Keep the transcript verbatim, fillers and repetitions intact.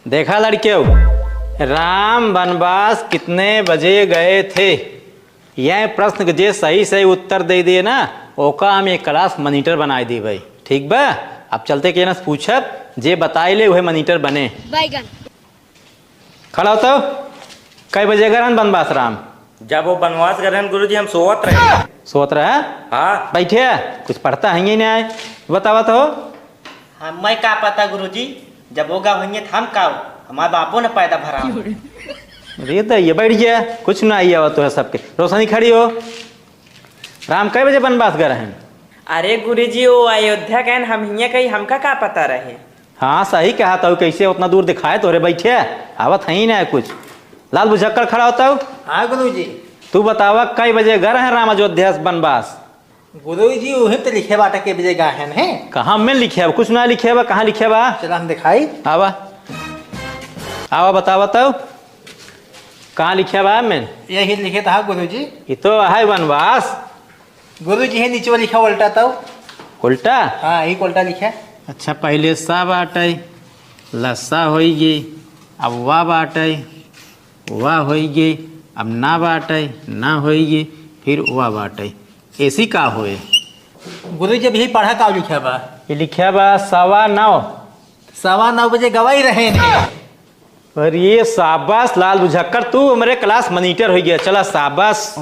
देखा लड़कियों, राम वनवास कितने बजे गए थे? यह प्रश्न के जे सही सही उत्तर दे दिए ना, ओका हम एक क्लास मॉनिटर बनाए दी भाई। ठीक बा? अब चलते के ना पूछब, जे बताई ले उहे मॉनिटर बने। बैगन। खड़ा होता हो। कई बजे गए रहन वनवास राम? जब वो वनवास गए रहन गुरुजी, हम सोवत रहे। सोवत रहे? हाँ। बैठे, कुछ पढ़ता है ही नहीं आए। बतावत हो। हमें का पता गुरुजी, जब वो गाँव होइहैं तो हम का, हमार बापो न पैदा भरा। अरे तो ये बैठ गया, कुछ ना आई आवत तो है सबके। रोशनी खड़ी हो। राम कै बजे वनवास गए रहन? अरे गुरुजी, वो अयोध्या गए, हम हियाँ कहीं, हमका का पता रहे। हाँ सही कहा तू, कैसे उतना दूर दिखाए तोरे बैठे, आवत है ही ना कुछ। लाल बुझक्कड़ खड़ा होता हूँ। हाँ गुरुजी। तू बतावा कै बजे गए रहन राम अयोध्या से वनवास? गुरुजी, उही तो लिखे बाटे के बजे गए हैं, हैं? कहाँ में लिखे बा? कुछ ना लिखे बा, कहाँ लिखे बा? चला हम दिखाई। आवा, आवा बतावा तब, कहाँ लिखे बा में? यही लिखे था गुरुजी। ये तो है वनवास। गुरुजी, है नीचे लिखा उल्टा तब। उल्टा? हाँ, एक उल्टा लिखे। अच्छा, पहले सा बाटे, लस्सा होई गई, अब वा बाटे, वा होई गई, अब ना बाटे, ना होई गई, फिर वा बाटे। ऐसी का होए? गुरु जी, अभी पढ़ा का लिखा बा? ये लिखा बा सवा नौ। सवा नौ बजे गवाई रहे ने। अरे शाबाश लाल बुझक्कड़, तू हमरे क्लास मॉनिटर हो गया। चला शाबाश।